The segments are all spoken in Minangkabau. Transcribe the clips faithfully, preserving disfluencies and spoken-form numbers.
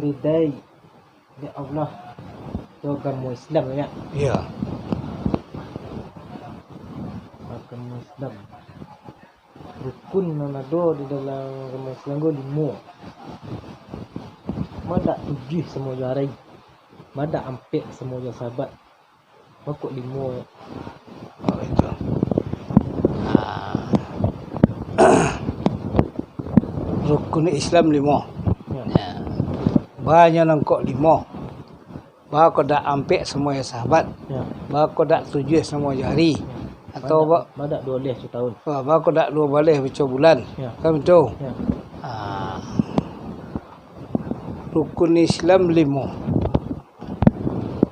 Ridai dek Allah, tu agamo Islam, yo. Iyo. Agamo Islam. Rukun nan ado di dalam agamo Islam ko limo. Badak tujuah samo jo ari. Badak ampek samo jo Sabat. Ba kok limo? Oh, itu. Ah. Rukun Islam limo. Yo. Yo. Ba nyo nan kok limo. Ba kok dak ampek samo jo Sabat. Yo. Ba kok dak tujuah samo jo ari. Yo. Atau badak, ba- badak duo baleh sataun. Ba-, ba kok dak duo baleh baco bulan. Yo. Kan itu? Yo. Ah. Rukun Islam limo.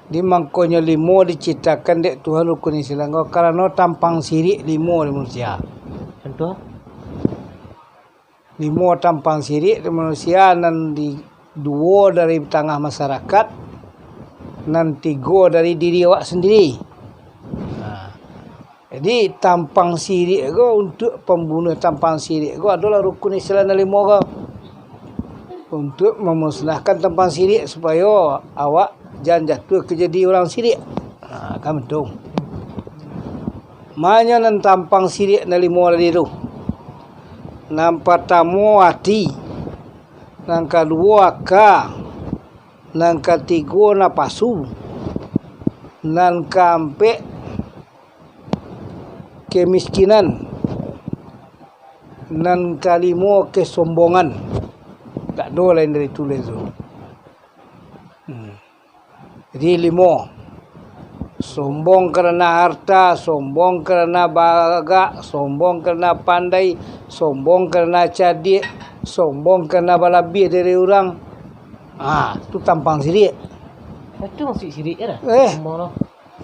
Di mangkonyo limo diciptakan dek Tuhan rukun Islam ko karano tampang sirik limo di manusia. Contoh? Limo tampang sirik di manusia, nan di, duo dari tangah masyarakat, nan tigo dari diri awak sandiri. Nah, Jadi, tampang sirik ko, untuak pambunuah tampang sirik ko adolah rukun Islam nan limo ko. Untuak mamusnahkan tampang sirik, supayo awak jan jatuah ka jadi urang sirik. Ha, kan baitu. Ma nyo nan tampang sirik nan limo tadi tu? Nan partamo ati, nan kaduo aka, nan katigo napasu, nan kaampek kemiskinan, nan kalimo kesombongan. Tak ado lain dari tu lai tu. Hmm. Jadi limo. Sombong karana harta, sombong karana bagak, sombong karana pandai, sombong karana cadiak, sombong karana balabiah dari urang. Ah, tu tampang sirik. Itu maksud sirik kan? Eh. Sombong tu.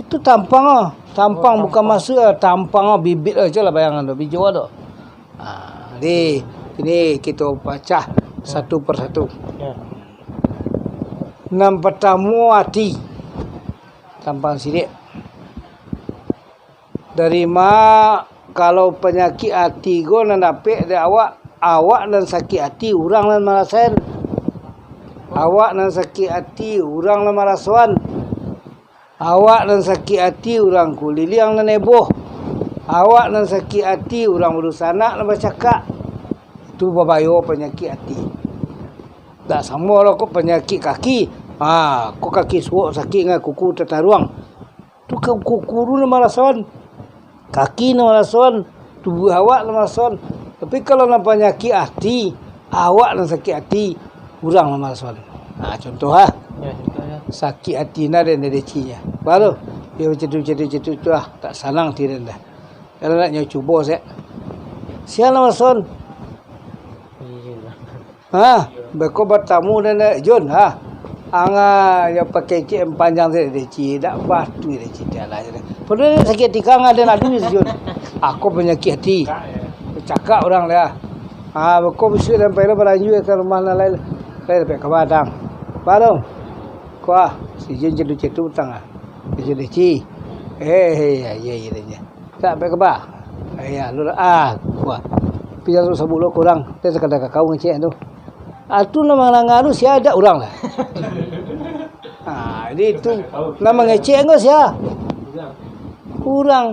Itu tampang ah. Tampang. Oh, bukan tampang. Masuk ah, tampang ah, bibit ah, cubolah bayangkan tu, bijo tu. Ah, jadi, kini kito pacah satu persatu. Yo. Nan partamo ati. Tampang sirik. Dari ma kalau panyakik ati ko nan dapek dek awak, awak nan sakik ati, urang nan marasoan. Awak nan sakik ati, urang nan marasoan. Awak nan sakik ati, urang kuliliang nan eboh. Awak nan sakik ati, urang badunsanak nan bacakak. Tu babayo panyakik ati. Dak samo lo kok panyakik kaki. Ha, kok kaki suok sakik nga kuku tataruang. Tu ka-, kuku tu nan marasoan. Kaki nan marasoan, tubuah awak nan marasoan. Tapi kalau nan panyakik ati, awak nan sakik ati, urang nan marasoan. Ha, contoh ah. Yo, contoh yo. Sakik ati nan den decinyo. Baru, yo macam tu, macam tu, macam tu, tu ah. Tak sanang ati den dah. Kalau nak nyo cubo sek. Sia nan marasoan. Iyo. Ha, beko batamu den, Jun, ha. Ang, ah, yo pakai kecek panjang sajo, deci, dak batu, deci, dah lah. Padahal sakik ati kang ado nak duit, Jun. Ako panyakik ati. Cakak urang dah. Ha, beko bisuak den pai lo balanjua ka rumah nan lain. Lain dapek kaba dang. Ba dong. Kuah, si Jun cedu-cedu utang ah. Deci, deci. Eh, eh, ya, ya, ya, ya. Tak dapek kaba. Eh, ya, lu lah. Ah, kuah. Tapi jan sabuik lo ka urang. Tapi sakadar ka kau ngecek tu. Ah, tu nan mandanga tu sia, dak urang lah. Ah, jadi tu nan mangecek ko sia? Urang.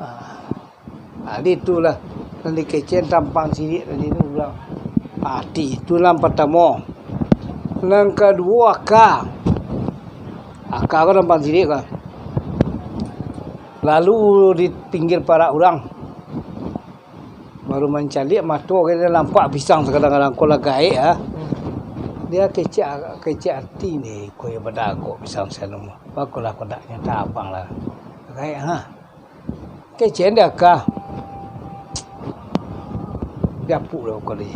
Ah, jadi itulah nan dikecek tampang sirik tadi tu urang. Ati tu nan partamo. Nan kaduo aka. Aka ko tampang sirik ko. Lalu di pinggir parak urang. Baru mancaliak mato, kito nampak pisang sakadang-kadang ko lah gaek ah. Dia kecek, kecek ati ni, ko yo badagok pisang sanu mah. Bakolah kodaknyo tabang lah. Gaek ha. Kecek dia ka. Diapuk lah ko dia.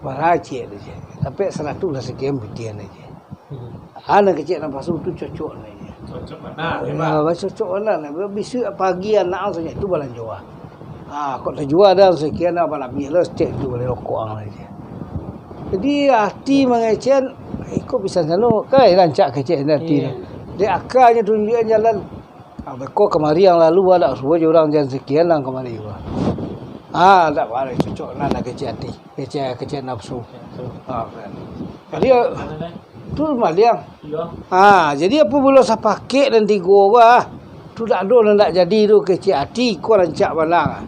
Baracik tu je. Sampai saratuih lah sakian putihan aja. Hmm. Ah, nan kecek nan pasu tu cocok nan je. Cocok bana, ah, bacocok bana. Bisuak pagi anak sajo tu balanjo ah. Ah, kok tajua dah sakian dah balabiah lah, stek tu bali rokok ang lah je. Jadi ati mangecek, eh, kok bisa sanu, kan rancak kecek ati. Iyo. Dek akanyo tunjuakan jalan. Ah, beko kamari yang lalu, ah, dak suruah je urang jan sakian lah kamari juo. Ah, dak baa, cocok nan lah kecek ati, kecek, kecek nafsu. Ha, kan. Jadi, tu maliang. Ha, jadi apabilo sapakek nan tigo ko, ah, tu dak ado nan dak jadi tu, kecek ati ko rancak bana.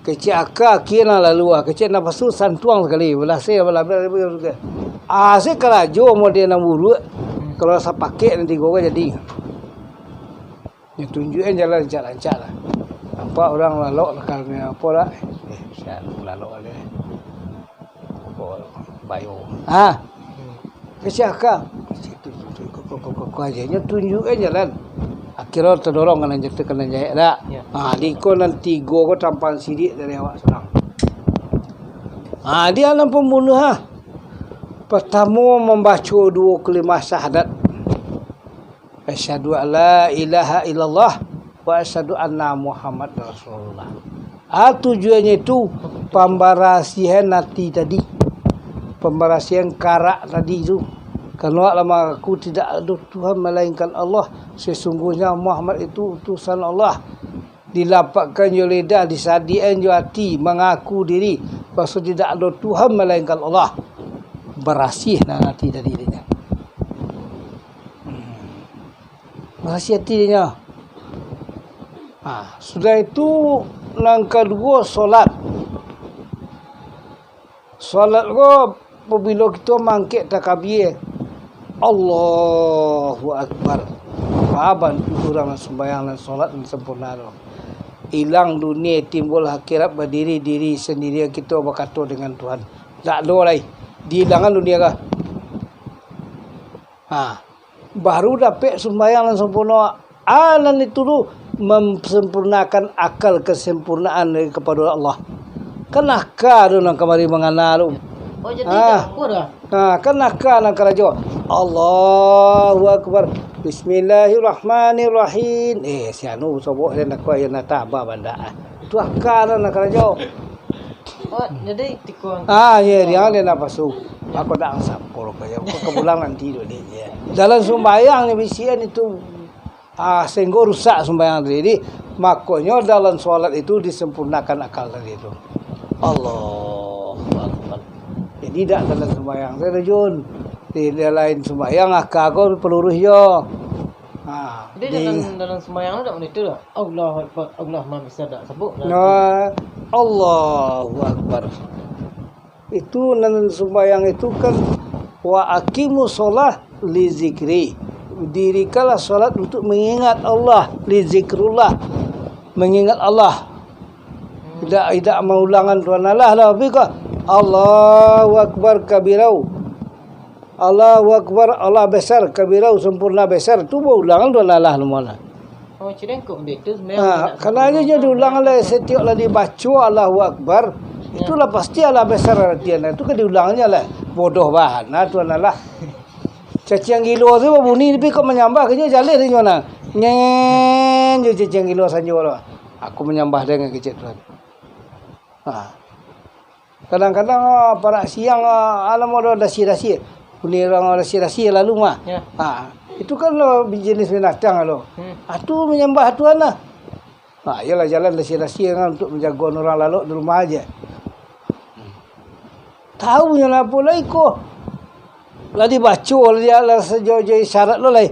Kecek aka akie nan lalu, ah, kecek napasu santuang sakali, balaseh, balabeh, balabeh. Ah, se karajo model nan buruak, kalau sapakek nan tigo ko jadi. Nyo tunjuakan jalan rancak-rancak lah. Nampak urang lalok lah, karano apo lah. Eh, siap lalok lah. Apo, bayo. Ha? Kasiah ka? Ko, ko, ko, ko, ko aja. Nyo tunjuakan jalan. Akhirnyo tadorong ka nan jatuah, ka nan jahek dak? Ya. Ha, di ko nan tigo ko tampang silik dari awak surang. Ha, dia nan pambunuah, ha. Partamo mambaco duo kalimah syahadat. Asyhadu an la ilaha illallah wa asyhadu anna Muhammad Rasulullah. Ah, tujuannyo itu pambarasihan ati tadi. Pambarasihan karak tadi tu. Karano awak lah mangaku tidak ado Tuhan melainkan Allah. Sesungguhnya Muhammad itu utusan Allah. Dilapakkan jo lidah, disadiakan jo ati, mangaku diri, bahaso tidak ado Tuhan melainkan Allah. Barasiah nan ati tadi tu. Barasiah ati dinyo. Ha, sudah itu, nan kaduo, solat. Solat ko, pabilo kito mangkek takabia, Allahu Akbar. Baa bantu urang nan sumbayang, nan solat, nan sampurna tu. Ilang dunia, timbul akhirat, badiri diri sandirian, kito bakato dengan Tuhan. Dak ado lai. Diilangan dunia ko. Ha. Baru dapek sumbayang nan sampurno. Ah, nan itu tu, mansempurnakan akal kesempurnaan dari kepada Allah. Kan aka tu nan kamari mangana tu. Oh, jadi Ah. dak apo dah? Ha, kan aka nan karajo. Allahu Akbar. Bismillahirrahmanirrahim. Eh, si anu sobok dan aku ayo nata abah bandak. Tu aka nan karajo. Oh, jadi tiko Ah, ye, dia dia nak pasu. Aku dak sampur ko, ya. Aku pulang nanti dulu ni, ya. Dalam sumbayang ni bisian itu, ah, sehingga rusak sumbayang tadi. Jadi, makonyo dalam solat itu disempurnakan akal tadi tu. Allahu Akbar. Jadi, dak dalam sumbayang sajo, Jun. Di, di lain sumbayang, aka ko peluruih jo. Ha, Jadi, di dalam, dalam sumbayang tu dak maitu dak? Allahu Akbar, Allahu Maha Besar, dak sabut dak? Nah, Allahu Akbar. Itu nan sumbayang itu kan, "Wa aqimus shalah li zikri." Dirikanlah salat untuk mengingat Allah, li zikrullah, mengingat Allah. Idak, idak maulangan Tuhan Allah lah, tapi kok, "Allahu Akbar kabirau." Allahu Akbar, Allah besar, kabirau, sempurna besar. Tu baulangan Tuhan Allah namonyo. Oh, cirengkok dek tu sebenarnya Ha, nak karena aja sempurna nyo diulang kan? Lah setiap lah dibaco Allahu Akbar. Ya. Itulah pasti Allah besar artiannya. Itu kan diulangnya lah. Bodoh bahan. Nah, Tuhan Allah. Caciang gilo tu babunyi, tapi kok manyambah ke nyo jaleh tu nyo nah. Nyen, je caciang gilo sanjo lah. Aku manyambah dengan kecek Tuhan. Ha. Kadang-kadang, ah, parak siang, ah, alam ada dasi-dasi. Bunyi urang dasi-dasi lalu mah. Ya. Ha, itu kan lo jenis binatang lo. Hmm. Ah, tu manyambah Tuhan lah. Ha, iyolah jalan dasi-dasi kan untuk manjago urang lalok di rumah aja. Tahu nyo lah apo lai ko. Lah dibaco, lah di-, lah sajo-jo isyarat lo lai.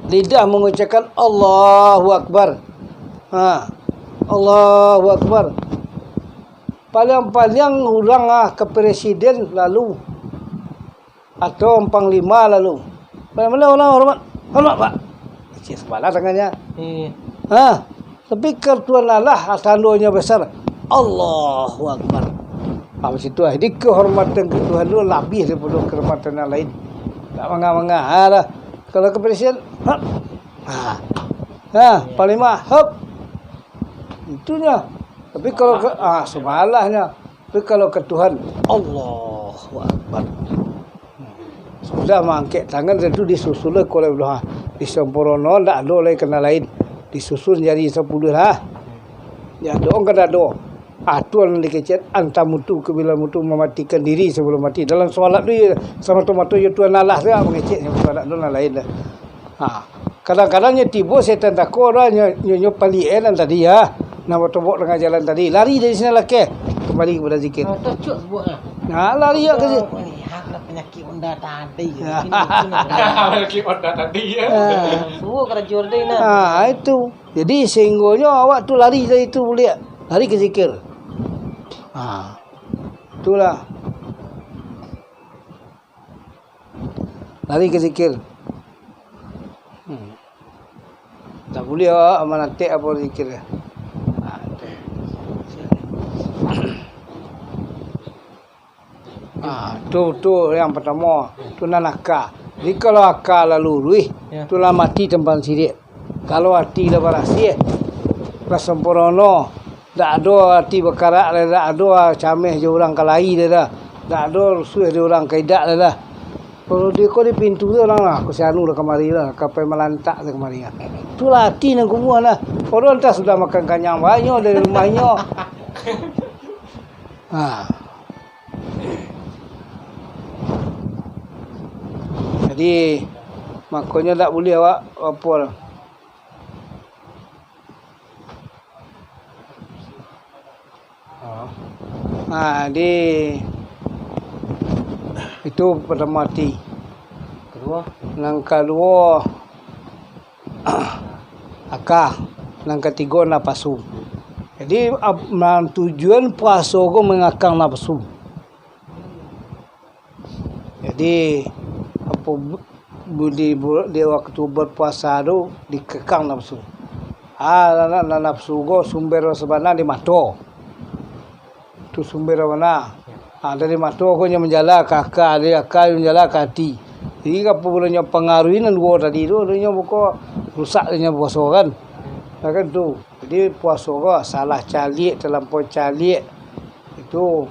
Lidah mangucapkan Allahu Akbar. Ha. Allahu Akbar. Paliang-paliang urang, ah, ka presiden lalu. Atau panglima lalu. Paliang-paliang urang hormat. Hormat, Pak. Kecil sabalah tangannya. Iya. Ha. Tapi ka Tuhan Allah, tandonyo besar. Allahu Akbar. Ha, macam tu lah. Jadi, kehormatan ka Tuhan tu labiah daripada kehormatan yang lain. Tak mangah-mangah. Ha, lah. Kalau ka presiden, hap. Ha. Ha, panglima, hap. Itunyo. Tapi kalau ka, ha, sabalahnyo. Tapi kalau ka Tuhan, Allahu Akbar. Sudah maangkek tangan, tentu disusun lah oleh Allah. Disampurno, ndak ado lai kana lain. Disusun jari sapuluah lah. Ya, doa kan ado. Ah, Tuhan dikecek, anta mutu, kabila mutu, mamatikan diri sabalum mati. Dalam solat tu, ya, samato-mato ya Tuhan Allah tu, ya, mangecek, ya, Tuhan Allah tu, nan lain dah. Ha, kadang-kadang nyo tibo setan tako dah, nyo, nyo, nyo paliek nan tadi, ya. Nan batobok tangah jalan tadi. Lari dari sinan lakeh. Kembali kepada zikir. Ah, tu cuak sebuah lah. Nah, lari awak ka si- Melihat lah penyakit onda tadi. Mungkin itu nak. Penyakit onda tadi, ya. Ah. Suruh karajo tadi, nah. Ah, itu. Jadi, sehinggonyo awak tu lari dari itu buliak. Lari ka zikir. Ah. Itulah. Lari ka zikir. Hmm. Tak buliah awak manatek apo zikir. Ha, tu. Ha, tu, tu yang partamo. Tu nan aka. Jadi, kalau aka lah luruih, ya, tu lah mati tampang siriak. Kalau ati lah barasiah, lah sampurno, dak ado ati bakarak lai, dak ado cameh jo urang ka lai lai dah, dak ado rusuah jo urang ka idak lai dah. Kalau di ko di pintu tu urang lah, ko si anu lah kamari lah, ka pai malantak lah kamari lah. Itulah ati nan kumuah lah. Urang antah sudah makan kanyang banyo dari rumah inyo. Ha. Jadi, makonyo dak buliah awak apo lah. Ha. Ha, di itu partamo ati. Kaduo? Nan kaduo, aka, nan katigo napasu. Jadi, ap-, nan tujuan puaso ko mangakang napasu. Jadi, apo bu-, bu-, di, bu-, di waktu berpuasa tu dikekang napasu. Ah, na-, na-, napasu ko sumber sabana di mato. Tu sumber bana. Ah, dari mato ko nyo manjala ka aka, dari aka nyo manjala ka ati. Jadi, apo buliah nyo pangaruhi nan duo tadi tu, nyo buko rusak nyo puaso kan. Ya kan tu. Jadi, puaso ko salah caliak, talampau caliak. Itu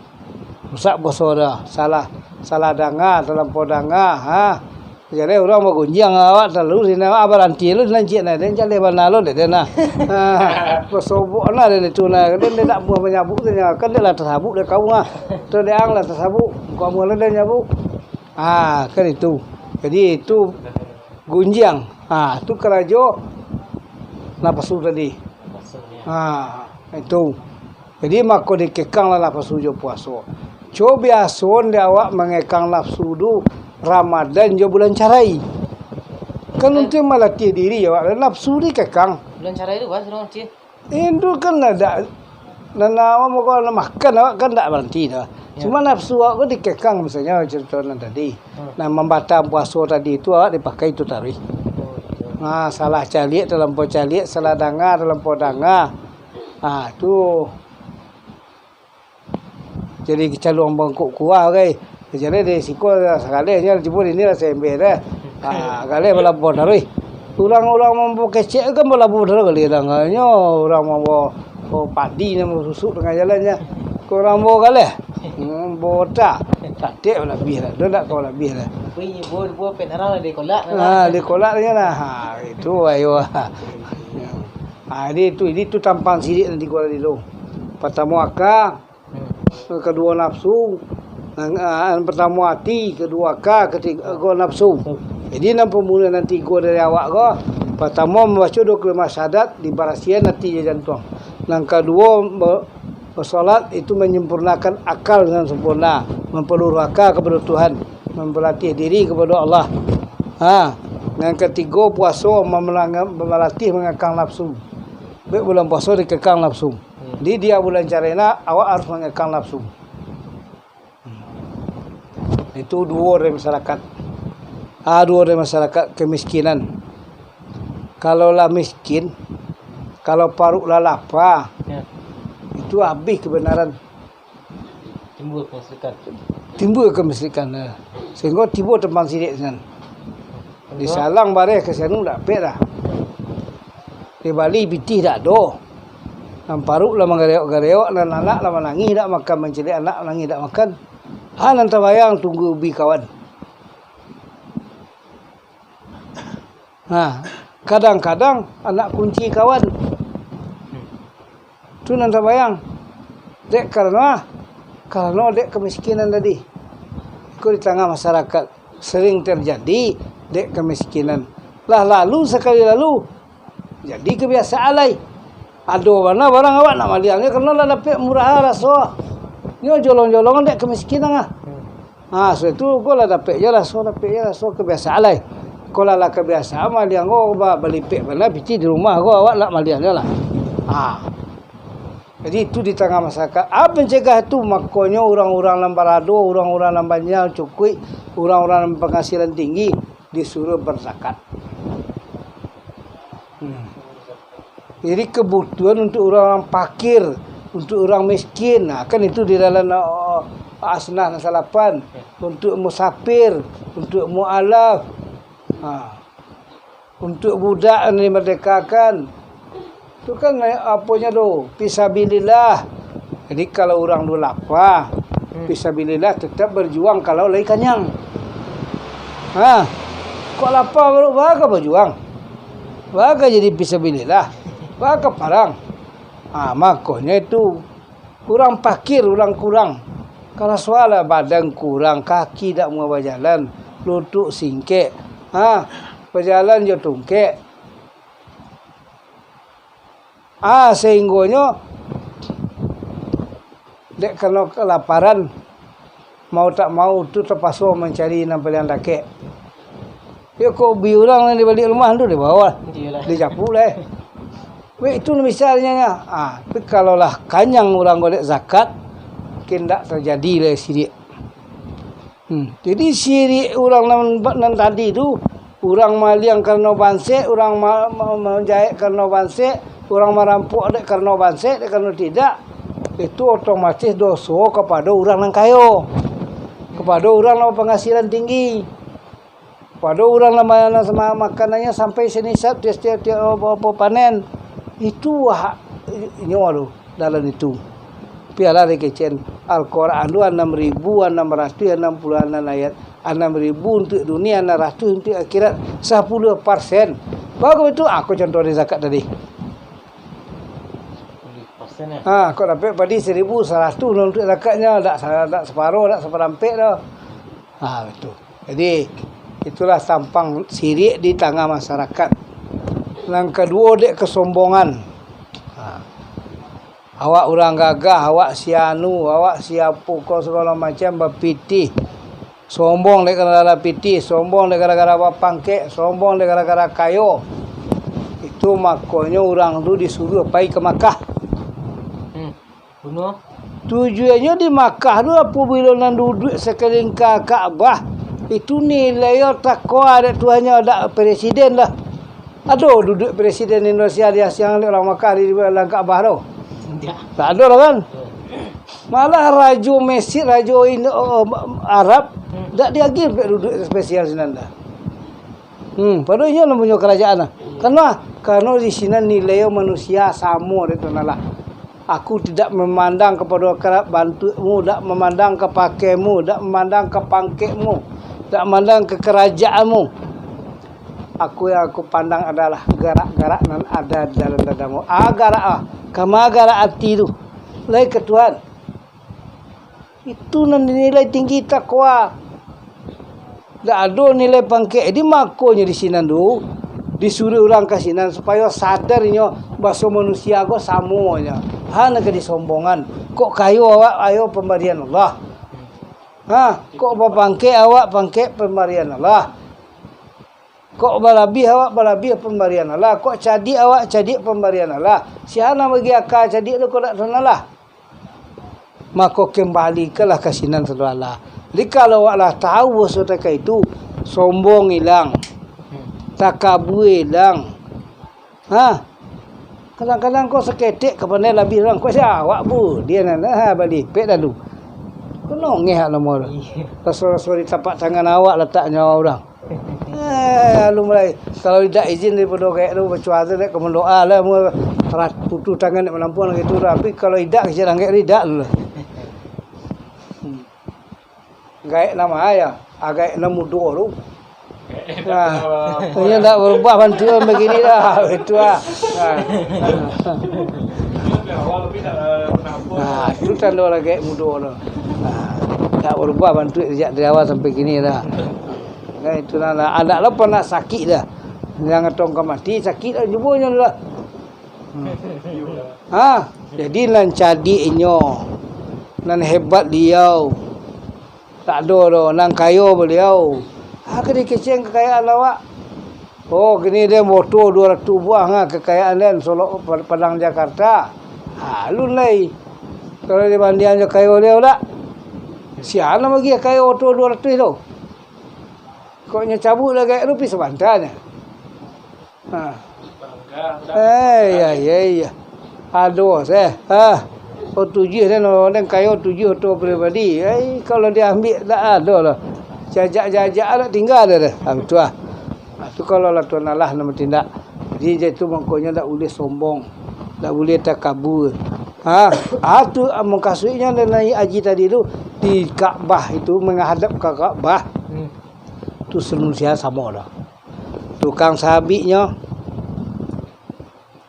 rusak puaso dah. Salah, salah danga, talampau danga. Ha. Jadi urang bagunjiang awak talalu, sini awak baranti lu, nan ciek nah, den jaleh bana lo dek den nah. Ha, basobok nah den itu nah, den, den dak buah manyabuk tu nya, kan den lah tasabuk dek kau ah. Tu dek ang lah tasabuk, kau mula den nyabuk. Ha, kan itu. Jadi itu gunjiang. Ha, tu karajo napasu tadi. Ha, itu. Jadi, mako dikekang lah napasu jo puaso. Co biaso ndak awak mangekang napasu tu Ramadan jo bulan carai. Kan untuak malatiah diri awak, napasu dikekang. Bulan carai tu, Bang, sudah mati. Indu kan lah dak, nan awak mako nak makan awak kan dak baranti dah. Ya. Cuma napasu awak ko dikekang, misalnyo carito nan tadi. Hmm. Nah, mambatang puaso tadi tu awak dipakai tu taruih. Oh, betul. Nah, salah caliak talampau caliak, salah danga talampau danga. Ah, tu. Jadi kacaluang bangkok kuah, gai. Jadi dari siko sakali nyo jebur ini lah sembeh dah. Ah, galeh balabuah taruih. Urang-urang mambawa kecek kan balabuah taruih galeh dah. Nyo urang mambawa, oh, padi nan susuk tangah jalan nyo. Kok urang bawa galeh? Hmm, bawa otak. Tatek balabiah lah. Dah dak kau labiah lah. Bunyi buah, buah penarang lah dikolak. Ah, dikolak nyo lah. Ha, itu ayo. Ha, jadi tu, jadi tu tampang siriak nan tigo tadi tu. Partamo aka, hmm, kaduo nafsu, nan, ah, nan partamo ati, kaduo aka, katigo nafsu. Jadi, nan pamulo nan tigo dari awak ko, partamo mambaco duo kalimah syahadat, dibarasiahan ati jo jantuang. Nan kaduo, ba-, basolat, itu manyempurnakan akal nan sampurna, mampaluruah aka kapado Tuhan, mambalatiah diri kapado Allah. Ha, nan katigo, puaso, mamalanga-, mambalatiah mangakang nafsu. Baik bulan puaso dikekang nafsu. Hmm. Di, di bulan carai nak, awak harus mangekang nafsu. Hmm. Itu duo dari masyarakat. Ah, duo dari masyarakat kemiskinan. Kalau lah miskin, kalau paruik lah lapa, ya, itu habis kebenaran. Timbul kemusyrikan. Timbul kemusyrikan, eh. Sehingga tibo tampang siriak sinan. Disalang bareh ka sianu dak pek dah. Dibali pitih dak ado. Nan paruik lah manggareok-gareok, nan anak lah manangih dak makan, mancaliak anak manangih dak makan. Ha, nan tabayang tunggu ubi kawan. Nah, kadang-kadang anak kunci kawan. Tu nan tabayang. Dek karano, karano dek kamiskinan tadi. Iko di tangah masyarakat sering terjadi dek kamiskinan. Lah lalu sakali lalu, jadi kebiasaan lai. Ado bana barang awak nak maliang, karano lah dapek murah raso. Nyo jolong-jolong dek kamiskinan ah. Ha, sudah tu, ko lah dapek je lah, so dapek je lah, so kebiasaan lai. Ko lah, lah kebiasaan, maliang ko ba-, balipek bana pitih di rumah ko, awak nak maliang je lah. Ha. Jadi, itu di tangah masyarakat. Ah, pencegah tu, makonyo urang-urang nan barado, urang-urang nan banyak cukuik, urang-urang nan penghasilan tinggi, disuruh berzakat. Hmm. Jadi, kebutuhan untuk urang pakir, untuk urang miskin, nah, kan itu di dalam, oh, Asnah nan salapan, untuk musafir, untuk mualaf, ha, untuk budak nan dimerdekakan. Tu kan, eh, aponyo tu, fisabilillah. Jadi, kalau urang tu lapa, hmm, fisabilillah tetap berjuang kalau lai kanyang. Ha, kok lapa baru, baa ka bajuang? Baa ka jadi fisabilillah? Baa ka parang? Ha, makonyo itu, urang pakir, urang kurang. Kalau sualah badan kurang, kaki dak muah bajalan, lutuik singkek, ha, bajalan jo tungkek. Ah, sahinggonyo dek karano kalaparan, mau tak mau tu tapaso mancari nan paliang dakek. Yo, kok ubi urang nan di baliak rumah tu dibawa, iyolah, dijapuik lah, eh. Weh, itu misalnyo, ah, tapi kalau lah kanyang urang golek zakat, mungkin ndak tajadi lai sirik. Hmm. Jadi, sirik urang nan, nan tadi tu, urang maliang karano bansek, urang ma-, ma-, manjaek karano bansek, urang marampok dek karano bansek, dek karano tidak, itu otomatis doso kapado urang nan kayo, kapado urang nan bapanghasilan tinggi, kapado urang nan ma-, nan sama-, makanannyo sampai sanisab tiap-tiap, tiap, apo, apo panen. Itu hak inyo tu. Dalam itu. Pialah dikecekan. Al-Quran tu anam ribu anam ratuih anam puluah anam ayat. Anam ribu untuak dunia, anam ratuih untuak akhirat. Sapuluah persen. Bagus tu, aku contoh di zakat tadi. Sapuluah persen, ya? Ha, kok dapek padi saribu saratuih untuak zakatnyo, dak sa-, dak saparo, dak saparampek doh. Ha, betul. Jadi, itulah tampang sirik di tangah masyarakat. Nan kaduo, dek kesombongan. Ha. Awak urang gagah, awak si anu, awak si apo ko sagalo macam bapitih. Sombong dek gara-gara pitih, sombong dek gara-gara bapangkek, sombong dek gara-gara kayo. Itu makonyo urang tu disuruah pai ka Makkah. Hmm. Bunuah. Tujuannyo di Makkah tu, apabilo nan duduak sakaliling ka-, Ka'bah, itu nilai takwa dek Tuhannyo, dak presiden lah. Ado duduak presiden Indonesia diasiang dek urang Makkah di dalam Ka'bah tu? Indak. Tak ado lah kan? Betul. Malah rajo Mesir, rajo Indo-, Arab, hmm, dak diagiah duduak spesial sinan dah. Hmm, padahal inyo lah punyo karajaan lah. Karano, karano di sinan nilai manusia samo dek Tuhan Allah. Aku tidak memandang kepada kara-, bantuakmu, dak memandang ka pakaimu, dak memandang ka pangkekmu, dak memandang ka karajaanmu. Aku yang aku pandang adalah garak-garak nan ada di dalam dadamu. Ah, garak ah. Kama garak ati tu. Lai ka Tuhan. Itu nan dinilai tinggi takwa. Dak ado nilai pangkek. Jadi, makonyo di sinan tu, disuruah urang ka sinan, supayo sadar inyo, baso manusia ko samonyo. Ha, nan ka disombongan. Kok kayo awak, ayo pambarian Allah. Ha, kok bapangkek awak, pangkek pambarian Allah. Kok balabiah awak, balabiah pambarian Allah. Kok cadiak awak, cadiak pambarian Allah. Sia nan bagi aka cadiak tu, kok dak Tuhan Allah? Mako, kembalikanlah ka sinan sadonyo. Jadi, kalau awak lah tahu baso takah itu, sombong ilang, takabua ilang. Ha? Kadang-kadang kau saketek ka pandai labiah urang, kau sia awak pun. Dia nan, ha, balipek lalu. Kau nongeh awak lamo tu. Raso-raso di tapak tangan awak latak nyawa urang. Eh, lalu mulai. Kalau indak izin daripado gaek tu, bacuazo dek ka mandoa lah, mu rat-, putuih tangan dek manampuang lagi tu lah. Tapi kalau indak, kecek anggek tu indak dulu lah. Hmm. Gaek nan ma yo, ah, gaek nan mudo tu. Nah, inyo ndak barubah bantuak sampai kini dah. Itu ah. Nah. Nah, itu tando lah gaek mudo tu. Nah, ndak barubah bantuak sajak dari awal sampai kini dah. Nah, itu lah, lah. Anak lo pernah sakik dah. Nan atong ka mati, sakik dah, cubo nyo lah. Hmm. Ha, jadi nan cadiak inyo. Nan hebat Baliau. Tak ado doh, nan kayo Baliau. Ha, ka dikecekan kakayaan awak. Oh, kini den moto duo ratuih buah, ha, kakayaan den, solok pa-, Padang Jakarta. Ha, alun lai. Kalau dibandiang jo kayo Baliau dak? Sia nan magiah kayo moto duo ratuih tu? Kok nyo cabuik lai gaek tu, pi sabanta nyo. Ha. Eh, iya, iya, iya. Ado, seh. Ha. Oh, tujuah den, den kayo tujuah tu pribadi. Ai, kalau diambiak, tak ado lah. Jajak-jajak dak tingga dah, dah. Ha, tu ah. Ha, tu kalau lah Tuhan Allah nan batindak. Jadi, jadi tu mangkonyo dak buliah sombong. Dak buliah takabur. Ha, ha, tu, ah, mukasuiknyo dari Haji tadi tu, di Ka'bah itu, menghadap ke Ka'bah. Hmm. Tu manusia samo dah. Tukang sabiknyo,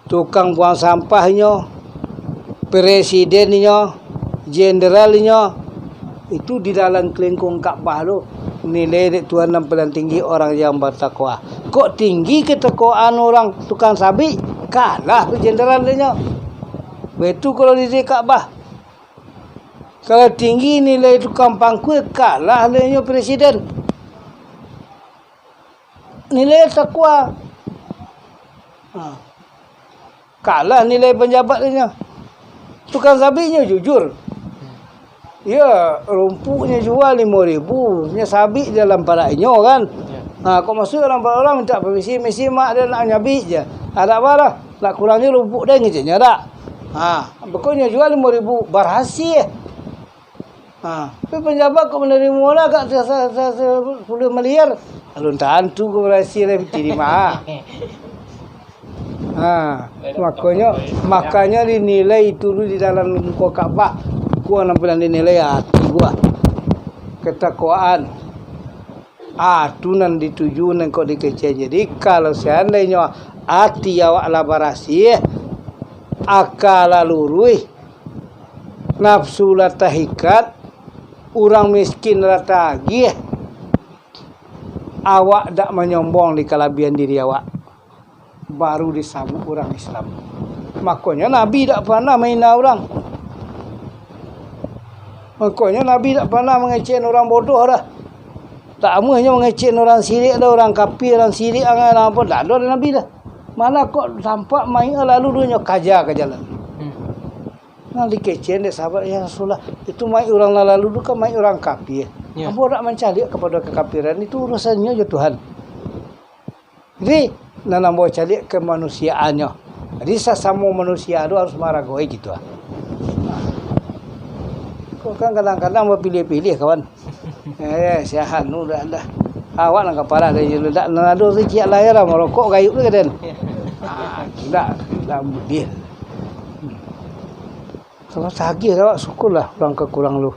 tukang buang sampahnyo, presidennyo, jenderalnyo, itu di dalam kelingkuang Ka'bah tu, nilai dek Tuhan nan paling tinggi orang yang bertakwa. Kok tinggi ketakwaan orang tukang sabik, kalah tu jenderalnyo. Baitu kalau di Ka'bah. Kalau tinggi nilai tukang pangkua, kalah nilai presiden. Nilai takwa. Ha. Kalah nilai panjabat inyo. Tukang sabiknyo jujur. Yo, rumpuknyo jua limo ribu, nyo sabik dalam parak inyo kan. Ya. Ha, kok masuak dalam parak urang mintak pamisi, misi mak dia nak nyabik je. Ada apa dah? Nak kurangnyo rumpuk deh ngeceknyo dak? Ha, pokoknyo jua limo ribu, barasiah. Ha, tapi panjabat kok manarimo lah agak sa-, sa-, sa-, sa-, sapuluah miliar. Alun tantu kok barasiah lah, pitih di ma. Ha, makonyo, makonyo dinilai itu dulu di dalam muko Ka'bah. Kuwa nan paling dinilai ati buah. Ketakwaan. Ah, tu nan dituju nan kok dikecekan. Jadi, kalau seandainyo ati awak lah barasiah, aka lah luruih, nafsu lah tahikat, urang miskin lah taagiah, awak dak manyombong di kalabiahan diri awak, baru disabuik urang Islam. Makonyo Nabi dak panah mahina urang. Makonyo Nabi dak panah mangecekan urang bodoh dah. Tak amuahnyo mangecekan urang sirik dah, urang kapia, urang sirik, angan apo, dak ado Nabi dah. Malah kok tampak mayik lalu dunyo kaja ka jalan. Hmm. Nah, dikecekan dek sahabat, "Ya Rasulullah, itu mayik urang nan lalu tu kan mayik urang kapia. Ya. Ambo dak mancaliak kapado kakapiran, itu urusannyo jo Tuhan." Jadi, nan ambo caliak kamanusiaannyo. Jadi, sasamo manusia tu harus maharagoi gitu ah. Kok kan kadang-kadang bapiliah-piliah, kawan. Eh, siahan tu dah, dah. Awak nan kapala dari dulu, dak nan ado tu ciek lah ya lah, marokok gayuk tu kaden. Ah, dak, dak buliah. Kalau tagih awak, syukurlah urang kakurang tu.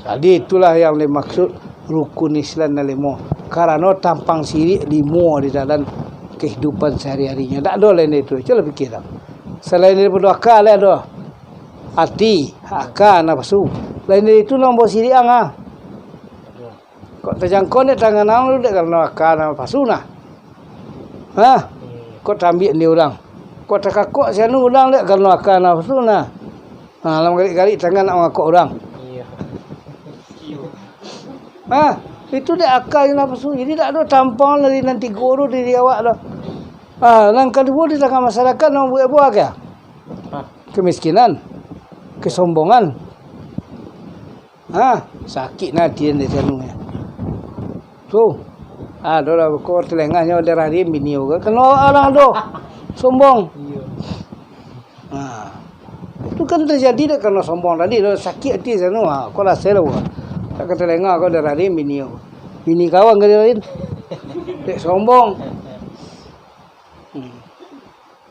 Jadi, itulah yang dimaksud rukun Islam nan limo. Karano tampang sirik limo di dalam kehidupan sehari-harinya. Dak ado lain dari itu. Cubolah pikir dah. Selain daripada aka, lai ado ati, aka, nafsu. Lain dari itu, nan basirik ang ah. Kok tajangkau dek tangan ang tu dek karano aka nafsu nah. Ha? Kok taambiak ni urang. Kok takakok sianu urang dek karano aka nafsu nah. Ha, lah manggarik-garik tangan nak mangakok urang. Iya. Ha, itu dek aka jo nafsu. Jadi dak ado tampang dari nan tigo tu diri awak tu. Ha, nan kaduo di tangah masyarakat nan buek buah ke? Kemiskinan, kesombongan. Ha, sakik nah ati den dek sianu nyo. Tu. Ado lah ko talenganyo darah den bini ko. Kano urang tu. Sombong. Iyo. Ha. Itu kan terjadi dek karano sombong tadi, dah sakik ati sianu. Ha, ko rasai lah. Tak ka talenga ko darah den bini ko. Bini kawan ka darah den. Dek sombong. Hmm.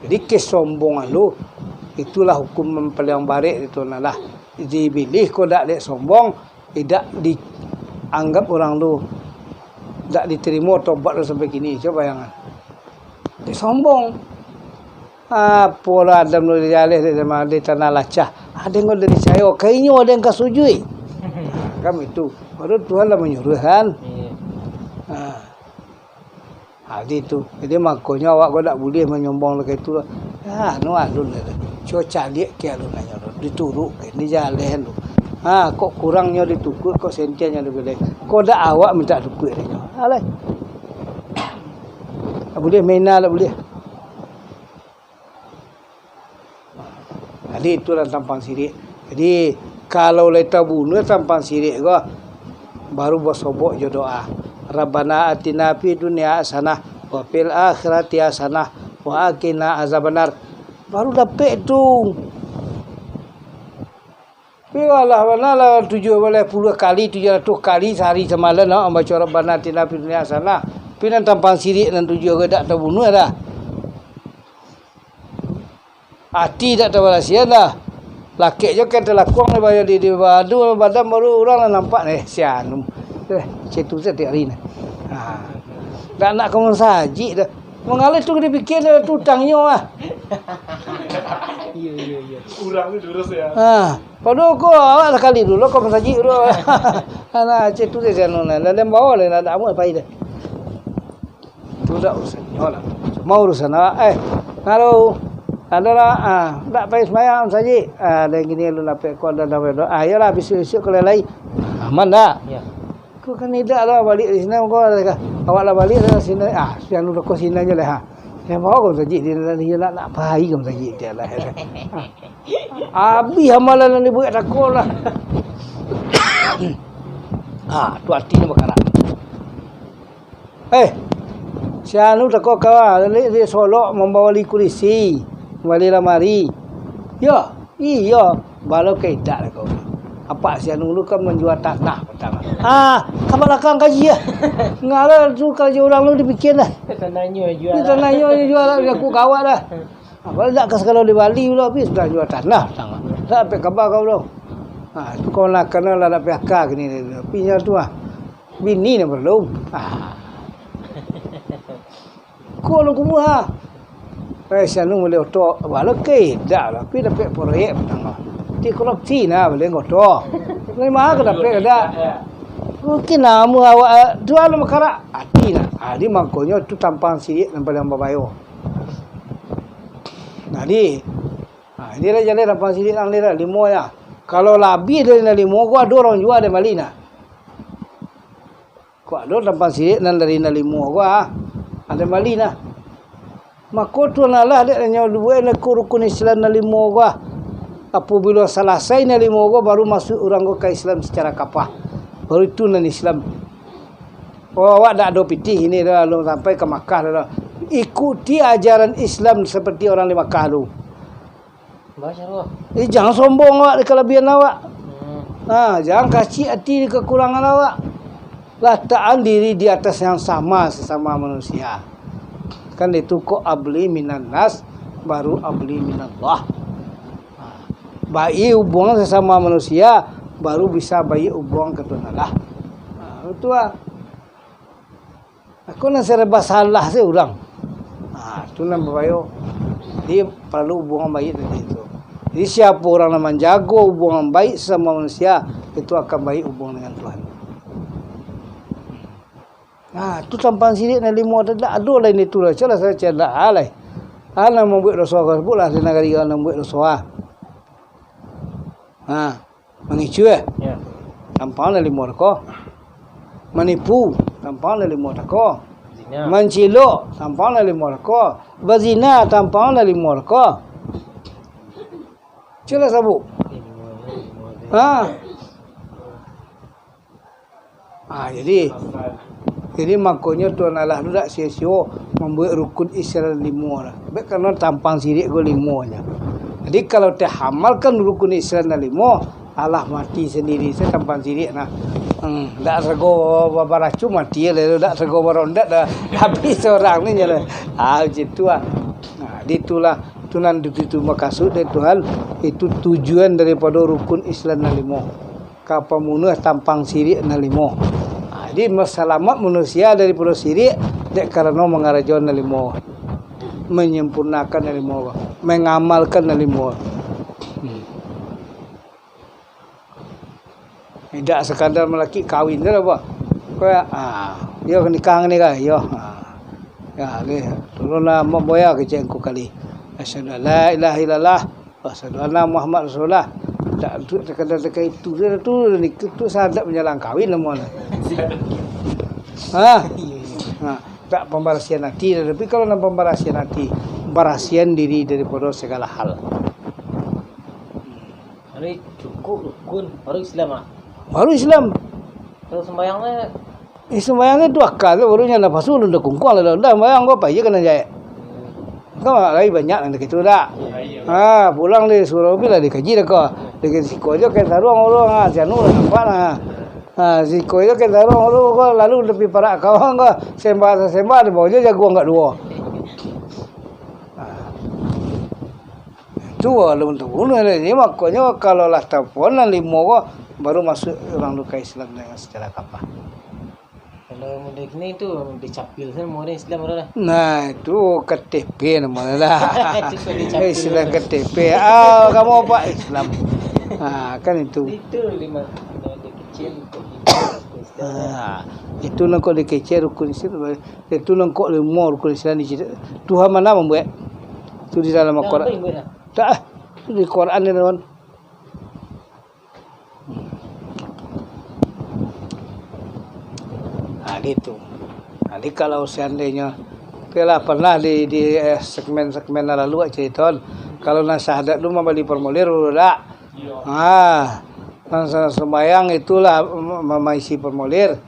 Jadi, kesombongan tu, itulah hukuman paling barek itu nah lah. Dibilih ko dak dek sombong, idak dianggap urang tu, dak ditarimo tobat tu sampai kini. Cubo bayangan. Dek sombong. Apolah Adam tu dijaleh dek, di tanah lacah. Ado nan dicayo, ka inyo ado nan ka sujuik. Kan itu. Padahal Tuhan lah manyuruah kan. Iya. Ha. Ha, di tu. Jadi, makonyo awak ko dak buliah manyombong lai itu. Ha, anu alun lai. Cubo caliak ka alun-alun tu, dituruik ka, dijaleh lu. Ha, kok kurangnyo ditukuik, kok sentiannyo dipilih. Kok dak awak mintak tukuik dek nyo. Alah. Dak buliah main, dak buliah. Jadi, itulah tampang sirik. Jadi, kalau lai tabunuah tampang sirik ko, baru basobok jo doa, "Rabbana atina fid dunya hasanah, wa fil akhirati hasanah, wa qina azabannar." Baru dapek tu. Tapi alah bana lah tujuah baleh puluah kali, tujuah ratuih kali sahari samalam, nak mambaco Rabbana atina fid dunya hasanah. Tapi nan tampang sirik nan tujuah ko dak tabunuah dah. Ati dak tabalasian dah. Lakek jo kan talakuang di, di, di badan, badan baru urang lah nampak, eh, si anu. Eh, cek tu satiap hari ni. Ha. Dak nak ka masajik dah. Manggaleh tu dipikia dah tu utangnyo ah. Iyo, iyo, iyo. Urang tu durus ya. Ha. Padahal ko awak sakali dulu ka masajik dulu. Alah, cek tu sajo anu nah. Dalam bawah lah, nak amuah pai dah. Tu dak urusan nyo lah. Cuma urusan awak, eh, halo. Ado lah, ah, dak pai sumbayang masajik. Ah, dah gini lu lapek ko, dah, dah, dah. Ah, iyolah, bisuak-bisuak kalau lai. Aman dak? Ya. Ko kan idak lah baliak di siko, ko lah ka, awak lah baliak dari siko. Ah, si anu ko siko je lah, ha. Yang bawa ko masajik, dia nak, dia nak, nak pai ko masajik, dia lah. Ah. Abih amalan nan dibuek tako lah. Ah, tu artinyo bakarak. Eh, si anu tako kawan, di, di Solok mambali kurisi, mambali lamari. Yo, iyo, balo ka idak tako. Apak si anu tu kan manjua tanah patang. Ah, ka balakang kaji ah. Ngala tu karajo urang tu dipikia dah. Tananyo jua. Di tananyo jua lah, jaku gawat dah. Apo dak ka sagalo dibali pulo, tapi sudah jua tanah patang. Dak dapek kaba kau tu. Ha, tu kawan lah, kana lah dak piaka kini. Tapi nyo tu ah. Bini ni balum. Ah. Ko lu kumuha. Eh, si anu mulai otok, balo ka idak lah, tapi dapek proyek patang. Ti korupsi nah, boleh ngoto. Dari mana ka dapek idak? Mungkin namu awak, eh, tu anu makarak ati nah. Ah, di mangkonyo tu tampang sirik nan paling babayo. Jadi, ha, inilah jaleh tampang sirik nan limo ya. Kalau labiah dari nan limo ko, ado urang jua ado bali nah. Kok ado tampang sirik nan dari nan limo ko, ah, ado bali nah. Mako Tuhan Allah dek nan nyo duo nak rukun Islam nan limo ko, ah. Apabilo salasai nan limo ko, baru masuak urang ko ka Islam secara kapah. Baru itu nan Islam. Oh, awak dak ado pitih ini dah, alun sampai ka Makkah dah. Ikuti ajaran Islam seperti orang di Makkah tu. Baca tu. Eh, jangan sombong awak di kalabihan awak. Hmm. Ha, jangan kacik ati di kakurangan awak. Latakkan diri di atas yang sama sesama manusia. Kan itu kok abli minan nas, baru abli minallah. Ha. Baiak hubungan sesama manusia, baru bisa baiak hubungan ka Tuhan Allah. Ha, itu lah. Aku nan serba salah se urang. Ha, tu nan babayo. Jadi, paralu hubungan baiak tadi tu. Jadi, siapo urang nan manjago hubungan baiak sesama manusia, itu akan baiak hubungan dengan Tuhan. Nah, tu tampang sirik nan limo, dak ado lain itu lah. Salah sajo dak alai. Ah, nan mambuek doso, sebutlah di nagari nan mambuek doso, ah. Ha, mangicuah. Ya. Tampang nan limo tako. Manipu, tampang nan limo tako. Zina. Mancilok, tampang nan limo tako. Bazina, tampang nan limo tako. Cubolah sabuik. Ha. Ha, jadi, jadi makonyo Tuhan Allah tu dak sio-sio mambuek rukun Islam limo lah. Bek karano tampang sirik ko limo nyo. Jadi, kalau taamalkan rukun Islam nan limo, alah mati sandiri se tampang sirik nah. Hmm, dak sego ba-, baracun mati lah tu, dak sego barondak dah habis urang ni nyo lah. Ah, macam tu lah. Nah, ditulah, tu nan ditu-, tu makasuik dari Tuhan, itu tujuan daripado rukun Islam nan limo. Ka pamunuah tampang sirik nan limo. Ha, jadi, masalamaik manusia daripado sirik, dek karano mangarajoan nan limo. Manyampurunokan nan limo. Mangamalkan nan limo. Hmm. Indak sakadar malaki kawin tu lah, bah. Ko ya, ah, yo nikah ni kan, yo. Ah. Ya, leh, turunlah mamboya kecek engku kali. Asyhadu an la ilaha illallah. Asyhadu anna Muhammad Rasulullah. Tak tu, takada takah itu, dia tu, ni tu sahadat panyalang kawin namo nah. Ha? Ha, tak pambarasian ati, tapi kalau nan pambarasian ati, barasian diri daripado sagala hal. Anu cukup rukun, baru Islam ah. Baru Islam. Kalau sembahyang tu Eh, sumbayang tu akal tu, baru nyo napasu ulun dah kungkuang lah, dah sumbayang ko, apa iyo ka nan jahek? Kan lai banyak nan kayak itu dak? Ha, pulang di surau bi lah dikaji dah ko. Di siko jo kain taruang urang, ha, si anu lah nampak lah. Ha, siko jo kain taruang urang ko, lalu tapi parak kawan ko, sembah-sembah, dibawa jo jaguang kat duo. Ha. Tu alun tabunuh lah ni, makonyo kalau lah tapuan nan limo ko, baru masuk urang tu ka Islam dengan secara kapah. Kalau model kini tu, dicapil sajo model Islam orang lah. Nah, itu K T P namanya lah. Itu sudah dicapil Islam lah. K T P. Ah, kamu apa Islam? Ah, kan itu. Itu lima, lima kecil, kok Islam. Ah, itu nangkok dikecil rukun Islam. Itu nangkok limo rukun Islam di Tuhan mana membuat? Itu di dalam Al-Quran. Tak, itu di Quran ni, kawan. Nah, gitu. Jadi kalau seandainya, oke lah, pernah di, di eh, segmen-segmen lalu awak cerita, kalau nan syahadat tu mambali formulir dulu dak? Ha, nan sa- sembahyang itulah mem- memaisi formulir.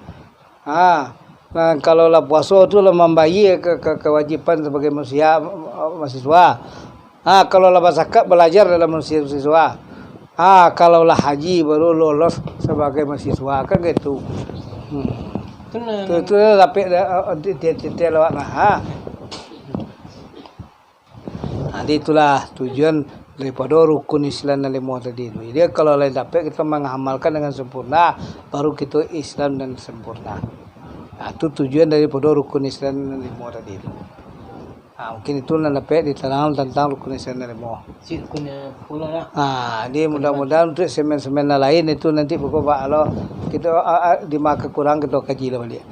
Ha, nah, kalau lah puaso tu lah mambayia ke, ke kewajiban sabagai manusia, mahasiswa. Ha, kalau lah basakat, balajar dalam mahasiswa. Ha, kalau lah haji, baru lolos sabagai mahasiswa, kan gitu. Hmm. Tu, tu lah dapek dah, eh, di, di, di, di lawak nah. Ha. Jadi itulah tujuan daripado rukun Islam nan limo tadi tu. Jadi kalau lah dapek kito mangamalkan dengan sempurna, baru kito Islam nan sempurna. Nah, tu tujuan daripado rukun Islam nan limo tadi tu. Ha, mungkin itu nan dapek diterangkan tentang rukun Islam nan limo. Cik, rukun nan sepuluh lah. Ha, jadi mudah-mudahan untuk semen-semen nan lain itu nanti pokok bak Allah kito, ah, ah, di ma kakurang kito kaji lah baliak.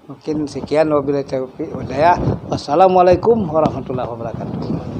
Mungkin sekian, wabillahi taufiq wal hidayah. Wassalamualaikum warahmatullahi wabarakatuh.